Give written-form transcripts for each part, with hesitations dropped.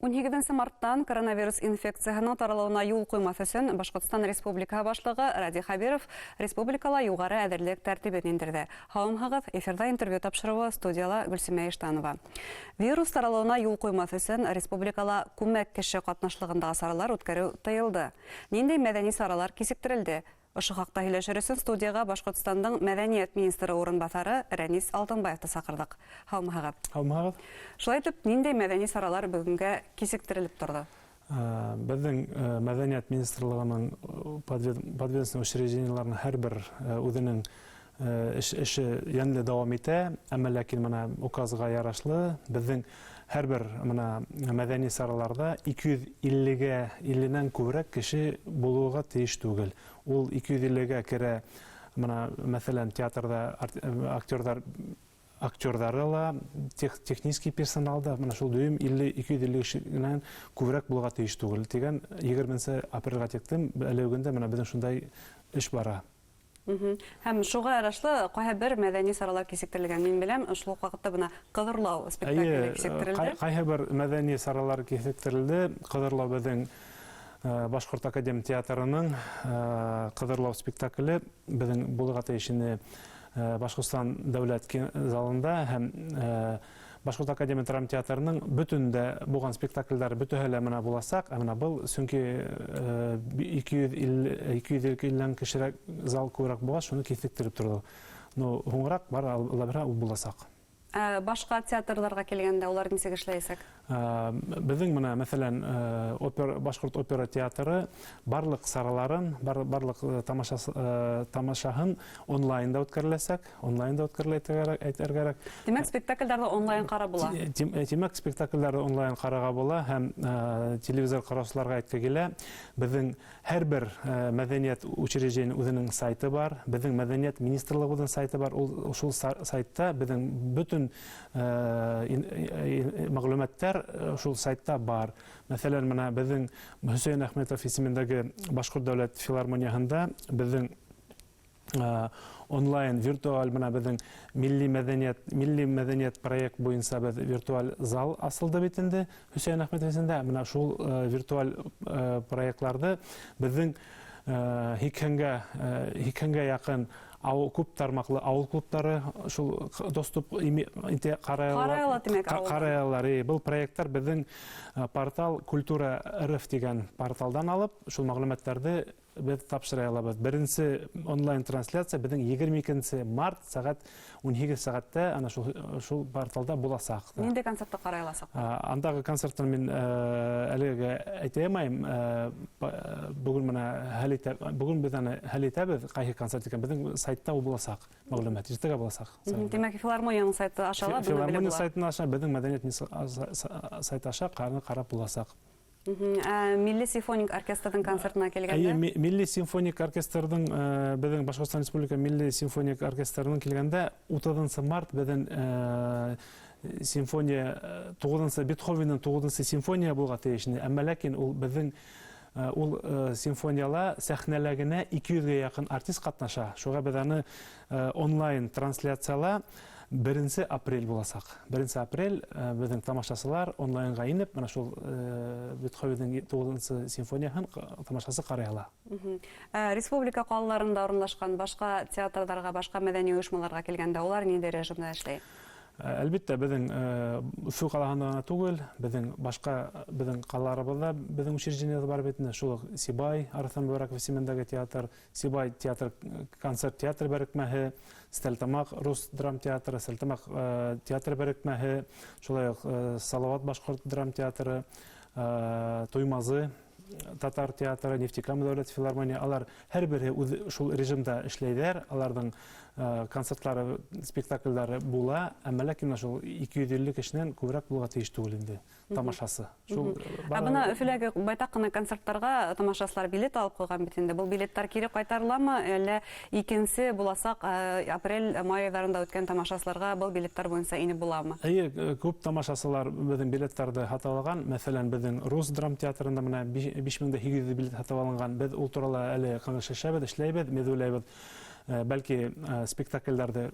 18 марттан коронавирус инфекцияһының таралыуына юл ҡуймаҫ өсөн Башҡортостан Республикаһы башлығы Радий Хәбиров республикала юғары әҙерлек тәртибен индерҙе. Һаумыһығыҙ, эфирҙа интервью тапшырыуы, студияла Гөлсимә Иштанова. Вирус таралыуына юл ҡуймаҫ өсөн республикала күмәк кеше ҡатнашлығындағы саралар үткәреү тыйылды. Ниндәй мәҙәни саралар кисектерелде? Ошо хаҡта һөйләшер өсөн студияға Башҡортостандың мәҙәниәт министры урынбаҫары Рәнис Алтынбаевты саҡырҙыҡ. Һаумыһығыҙ. Һаумыһығыҙ. Шулай итеп, ниндәй мәҙәни саралар бөгөнгә кисектерелеп торҙо? Беҙҙең мәҙәниәт министрлығының подведомственный учреждениеларының һәр бер үҙенең эше йәнле дауам итә, әммә ләкин мына указға ярашлы беҙҙең һәр бер мына мәҙәни сараларҙа 250-гә 50-нән күберәк кеше булыуға тейеш түгел. Ул 250-гә керә, мына мәҫәлән, театрҙа актерҙар актерҙары ла, технический персонал да, мына шул дөйөм 50 250 кешенән күберәк булырға тейеш түгел тигән 20 апрелгә тиклем әле бөгөндә мына беҙҙең шундай эш бара. Һәм шуға ярашлы ҡайһы бер мәҙәни саралар кисектерелгән. Мин беләм, шул уҡ ваҡытта бына Ҡыҙырлау спектакле кисектерелде. Ҡайһы бер мәҙәни саралар кисектерелде. Ҡыҙырлау беҙҙең Башҡорт академ театрының Ҡыҙырлау спектакле беҙҙең булырға тейеш ине Башҡортостан дәүләт залында, һәм Башҡорт академия драма театрының бөтөн дә булған спектаклдәре бөтәһе лә мына буласаҡ, ә мына был сөнки 250 кешерәк зал күберәк булғас, шуны кисектереп торҙо. Но һуңыраҡ бар Алла бирһә, ул буласаҡ. Ә башҡа театрҙарға килгәндә, улар нисек эшләйәсәк? Беҙҙең мына, мәҫәлән, опера, Башҡорт опера театры барлыҡ сараларын, барлыҡ тамашаһын онлайнда үткәреләсәк, онлайнда үткәрелә, әйтергә кәрәк. Тимәк, спектаклдәрҙе онлайн ҡарап була. Тимәк, спектаклдәрҙе онлайн ҡарарға була, һәм телевизор ҡараусыларға әйтке килә, беҙҙең һәр бер мәҙәниәт учреждение үҙенең сайты бар, беҙҙең мәҙәниәт министрлығы үҙенең сайты бар, ул шул сайтта беҙҙең бөтөн мәғлүмәттәр шул сайтта бар. Мәҫәлән, мына беҙҙең Хөсәйен Әхмәтов исемендәге Башҡорт дәүләт филармонияһында беҙҙең онлайн виртуаль мына беҙҙең милли мәҙәниәт проект буйынса беҙ виртуаль зал асылды бит инде Хөсәйен Әхмәтов исемендә. Мына шул виртуаль проектларҙы беҙҙең 80-гә яҡын ауыл, күп тармаҡлы ауыл клубтары шул доступ ҡарай ала, тимәк. Ҡарай алалар. Был проекттар беҙҙең портал Культура РФ тигән порталдан алып, шул мәғлүмәттәрҙе беҙ тапшыра алабыҙ. Беренсе онлайн трансляция беҙҙең 22 март сәғәт 18 сәғәттә ана шул порталда буласаҡ. Ниндәй концертты ҡарай аласаҡ? Андағы концерттан мин әлегә әйтә алмайым. Бөгөн мына хәл итә, бөгөн беҙ аны хәл итәбеҙ, ҡайһы концерт икән. Беҙҙең сайтта ул буласаҡ мәғлүмәт, иртәгә буласаҡ. Тимәк, филармонияның сайты аша ла быны белеп Филармония сайтын аша, беҙҙең мәҙәниәт сайты аша ҡарап буласаҡ. Ә Милли симфоник оркестрҙың концертына килгәндә? Эйе, Милли симфоник оркестрҙың, беҙҙең Башҡортостан Республика Милли симфоник оркестрының килгәндә, 30 март беҙҙең симфония, 9-нсы Бетховендың 9-нсы симфония булырға тейеш ине. Әммә ләкин ул беҙҙең ул симфонияла сәхнәлә генә 200-гә яҡын артист ҡатнаша. Шуға беҙ аны онлайн трансляцияла 1 апрель буласаҡ. 1 апрель беҙҙең тамашасылар онлайнға инеп, мына шул Бетховендың 9-нсы симфонияһын тамашасы ҡарай ала. Республика ҡалаларында урынлашҡан башҡа театрҙарға, башҡа мәҙәни ойошмаларға килгәндә, улар ниндәй режимда эшләй? Әлбиттә, беҙҙең Өфө ҡалаһында ғына түгел, беҙҙең башҡа беҙҙең ҡалаларыбыҙҙа беҙҙең учреждениелар бар бит инде. Шул уҡ Сибай, Арыҫлан Мөбәрәков исемендәге театр, Сибай театр, концерт театр берекмәһе, Стәрлетамаҡ рус драм театры, Стәрлетамаҡ театр берекмәһе, шулай уҡ Салауат башҡорт драм театры, Туймазы татар театры, Нефтекама дәүләт филармония, алар һәр береһе үҙ шул режимда эшләйҙәр, аларҙың концертлары, спектаклдәре була, әммә ләкин шул 250 кешенән күберәк булырға тейеш түгел инде тамашасы. Шул. Ә бына Өфөләге байтаҡ ҡына концерттарға тамашасылар билет алып ҡуйған бит инде. Был билеттар кире ҡайтарыламы, әллә икенсе буласаҡ апрель, май айҙарында үткән тамашасыларға был билеттар буйынса инеп буламы? Эйе, күп тамашасылар беҙҙең билеттарҙы һатып алған. Мәҫәлән, беҙҙең рус драм театрында мына 5800 билет һатып алынған. Беҙ ул турала әле кәңәшләшәбеҙ, эшләйбеҙ, беҙ уйлайбыҙ, бәлки спектакльде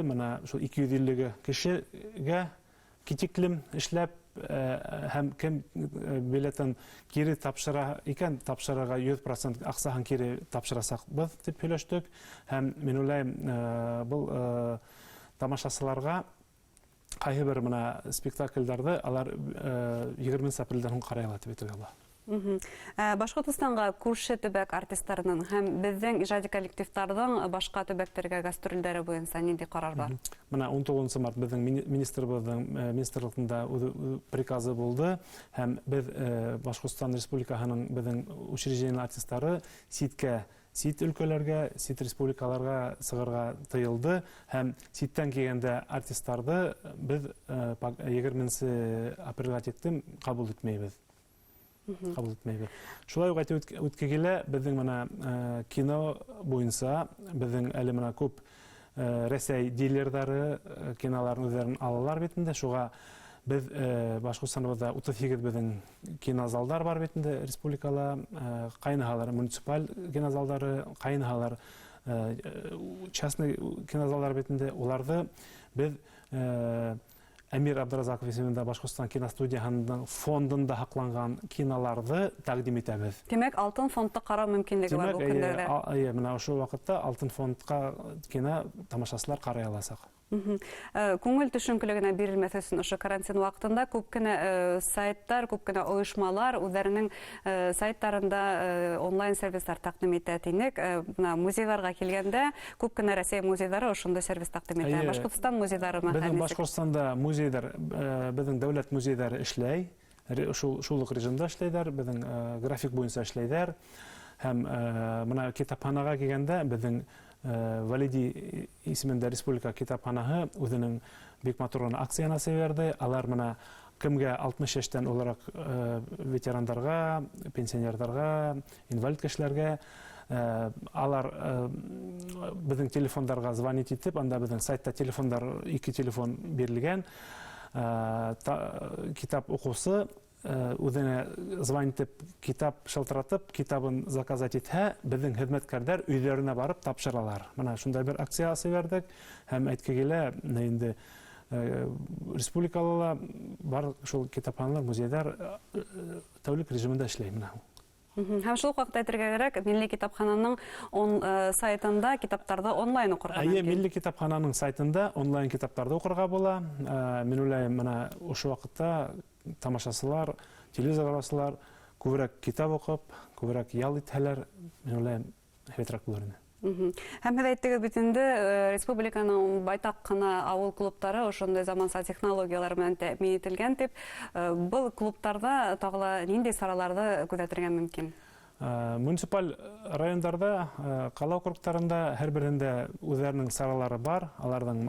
мына шул 250 кешегә китеклем эшләп. Һәм кем билетын кире тапшыра икән, тапшырырға 100% аҡсаһын кире тапшырасаҡбыҙ тип һөйләштек. Һәм мин уйлайым, был тамашасыларға ҡайһы бер мына спектакльдәрҙе алар 20 апрелдән һуң ҡарай ала тип әйтергә була. Башҡортостанға күрше төбәк артистарының һәм беҙҙең ижади коллективтарҙың башҡа төбәктәргә гастролдәре буйынса ниндәй ҡарар бар? Мына 19 март беҙҙең министрыбыҙҙың, министрлыҡтың да үҙ приказы булды, һәм беҙ Башҡортостан Республикаһының беҙҙең учреждение артистары ситкә, сит өлкәләргә, сит республикаларға сығырға тыйылды, һәм ситтән килгәндә артистарҙы беҙ 20 апрелгә тиклем ҡабул итмәйбеҙ. Ҡабул итмәйбеҙ. Шулай уҡ әйтеп үтке килә, беҙҙең мына кино буйынса беҙҙең әле мына күп Рәсәй дилерҙары киноларын үҙҙәрен алалар бит инде. Шуға беҙ Башҡортостаныбыҙҙа 38 беҙҙең кинозалдар бар бит инде республикала, ҡайныһалар муниципаль кинозалдары, ҡайныһалар частный кинозалдар бит инде. Уларҙы беҙ Әмир Абдразаков исемендә Башҡортостан киностудияһының фондында һаҡланған киноларҙы тәҡдим итәбеҙ. Тимәк, алтын фондты ҡарау мөмкинлеге бар Тимәк, был көндәрҙә. Эйе, мына ошо ваҡытта алтын фондҡа кино тамашасылар ҡарай аласаҡ. Күңел төшөнкөлөгөнә бирелмәҫ өсөн ошо карантин ваҡытында күп кенә сайттар, күп кенә ойошмалар үҙҙәренең сайттарында онлайн сервистар тәҡдим итә тинек. Бына музейҙарға килгәндә күп кенә Рәсәй музейҙары ошондай сервис тәҡдим итә. Эйе. Башҡортостан музейҙары Беҙҙең нисек? Башҡортостанда музейҙар, беҙҙең дәүләт музейҙары эшләй. Шул уҡ режимда эшләйҙәр, беҙҙең график буйынса эшләйҙәр. Һәм бына китапханаға килгәндә беҙҙең Валиди исемендә республика китапханаһы үҙенең бик матур ғына акцияны ебәрҙе. Алар мына кемгә 60 йәштән олораҡ ветерандарға, пенсионерҙарға, инвалид кешеләргә, алар беҙҙең телефондарға звонить итеп, анда беҙҙең сайтта телефондар, 2 телефон бирелгән. Китап уҡыусы үҙенә звонить итеп, китап шылтыратып, китабын заказать итһә, беҙҙең хеҙмәткәрҙәр өйҙәренә барып тапшыралар. Мына шундай бер акция асып ебәрҙек. Һәм әйтке килә, инде республикала ла бар шул китапханалар, музейҙар тәүлек режимында эшләй мына. Һәм шул уҡ ваҡытта әйтергә кәрәк, Милли китапхананың сайтында китаптарҙы онлайн уҡырға Эйе, мөмкин. Милли китапхананың сайтында онлайн китаптарҙы уҡырға була. Мин уйлайым, мына ошо ваҡытта тамашасылар, телевизор ҡараусылар күберәк китап уҡып, күберәк ял итһәләр, мин уйлайым, һәйбәтерәк булыр ине. Һәм һеҙ әйттегеҙ бит инде, республиканың байтаҡ ҡына ауыл клубтары ошондай заманса технологиялар менән тәьмин ителгән тип. Был клубтарҙа тағы ла ниндәй сараларҙы күҙәтергә мөмкин? Муниципаль райондарҙа, ҡала округтарында һәр береһендә үҙҙәренең саралары бар. Аларҙың,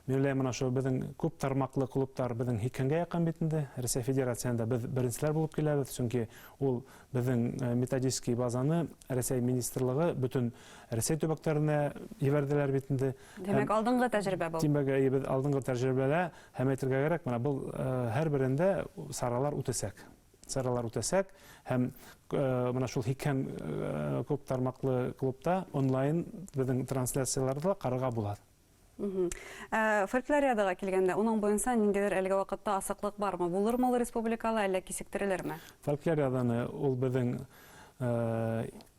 мин уйлайым, мына ошо беҙҙең күп тармаҡлы клубтар беҙҙең һикһәнгә яҡын бит инде. Рәсәй Федерацияһында беҙ беренселәр булып киләбеҙ, сөнки ул беҙҙең методический базаны Рәсәй министрлығы бөтөн Рәсәй төбәктәренә ебәрҙеләр бит инде. Тимәк, Һәм алдынғы тәжрибә был. Тимәк, эйе, беҙ алдынғы тәжрибәлә, һәм әйтергә кәрәк, мына был һәр берендә саралар үтәсәк. Саралар үтәсәк һәм мына шул һикһән күп тармаҡлы клубта онлайн беҙҙең трансляцияларҙы ла ҡарарға була. Фольклориадаға килгәндә, уның буйынса ниндәйҙер әлеге ваҡытта асыҡлыҡ бармы? Булырмы ул республикала, әллә кисектерелерме? Фольклориаданы ул беҙҙең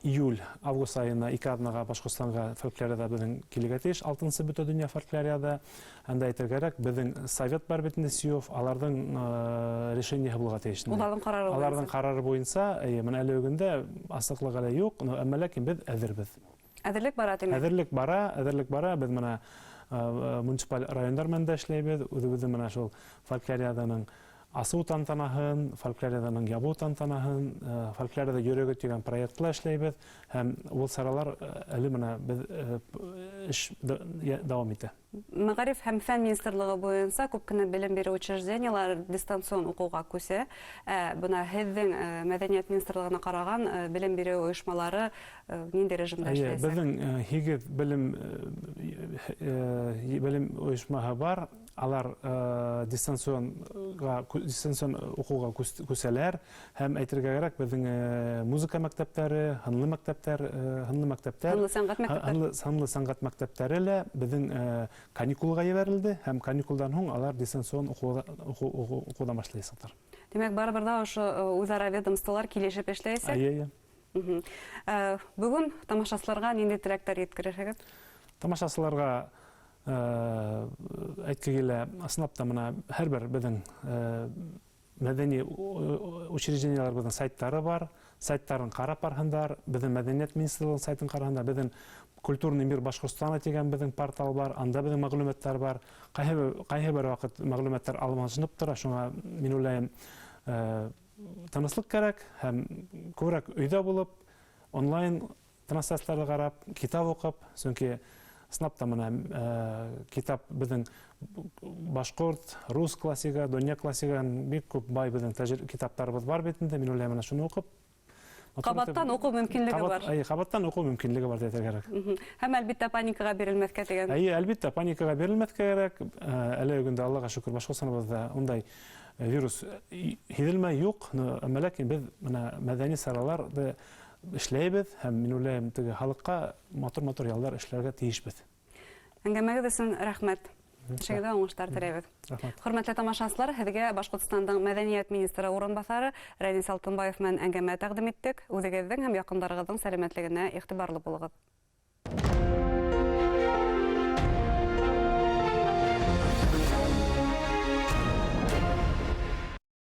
июль, август айына ике аҙнаға Башҡортостанға фольклориада беҙҙең килергә тейеш, алтынсы бөтә донъя фольклориада. Анда әйтергә кәрәк, беҙҙең совет бар бит инде, СИОФ, аларҙың решениеһы булырға тейеш инде. Уларҙың ҡарары буйынса. Аларҙың ҡарары буйынса, эйе, мына әле бөгөндә асыҡлыҡ әле юҡ, но әммә ләкин беҙ әҙербеҙ. Әҙерлек бара, тимәк? Әҙерлек бара, әҙерлек бара. Беҙ мына муниципаль райондар менән дә эшләйбеҙ. Үҙебеҙҙең мына шул фольклориаданың асыу тантанаһын, фольклориаданың ябыу тантанаһын, фольклориада йөрәге тигән проектла эшләйбеҙ. Һәм ул саралар әле мына беҙ эш дауам итә. Мәғариф һәм фән министрлығы буйынса күп кенә белем биреү учреждениеләре дистанцион уҡыуға күсә. Бына һеҙҙең мәҙәниәт министрлығына ҡараған белем биреү ойошмалары ниндәй режимда Эйе, эшләйәсәк? беҙҙең 8 белем ойошмаһы бар. Алар дистанцион уҡыуға күсәләр һәм әйтергә кәрәк, беҙҙең музыка мәктәптәре, һынлы мәктәптәр, һынлы мәктәптәр, һынлы сәнғәт мәктәптәре, һынлы сәнғәт мәктәптәре лә беҙҙең каникулға ебәрелде һәм каникулдан һуң алар дистанцион уҡыуҙан башлаясаҡтар. Тимәк, барыбер ҙа ошо үҙ-ара ведомстволар килешеп эшләйәсәк. Эйе. Бөгөн тамашасыларға ниндәй теләктәр еткерерһегеҙ? Тамашасыларға әйтке килә, ысынлап та мына һәр бер беҙҙең мәҙәни учреждениеларыбыҙҙың сайттары бар, сайттарын ҡарап барһындар, беҙҙең мәҙәниәт министрлығының сайтын ҡараһындар, беҙҙең Культурный мир Башҡортостана тигән беҙҙең портал бар, анда беҙҙең мәғлүмәттәр бар. Ҡайһы бер ваҡыт мәғлүмәттәр алмашынып тора, шуңа мин уйлайым, тыныслыҡ кәрәк һәм күберәк өйҙә булып, онлайн трансляцияларҙы ҡарап, китап уҡып, сөнки ысынлап та мына китап беҙҙең башҡорт, рус классика, донъя классикаһын бик күп бай беҙҙең китаптарыбыҙ бар бит инде, мин уйлайым, мына шуны уҡып, Ҡабаттан уҡыу мөмкинлеге бар. Эйе, ҡабаттан уҡыу мөмкинлеге бар тип әйтергә кәрәк. Һәм әлбиттә паникаға бирелмәҫкә тигән. Эйе, әлбиттә паникаға бирелмәҫкә кәрәк. Әлеге көндә Аллаға шөкөр, Башҡортостаныбыҙҙа ундай вирус һиҙелмәй юҡ, әммә ләкин беҙ мына мәҙәни сараларҙы эшләйбеҙ һәм мин уйлайым, теге халыҡҡа матур-матур ялдар эшләргә тейешбеҙ. Әңгәмәгеҙ өсөн рәхмәт. Эшегеҙҙә уңыштар теләйбеҙ. Рәхмәт. Хөрмәтле тамашасылар, һеҙгә Башҡортостандың мәҙәниәт министры урынбаҫары Рәнис Алтынбаев менән әңгәмә тәҡдим иттек. Үҙегеҙҙең һәм яҡындарығыҙҙың сәләмәтлегенә иғтибарлы булығыҙ.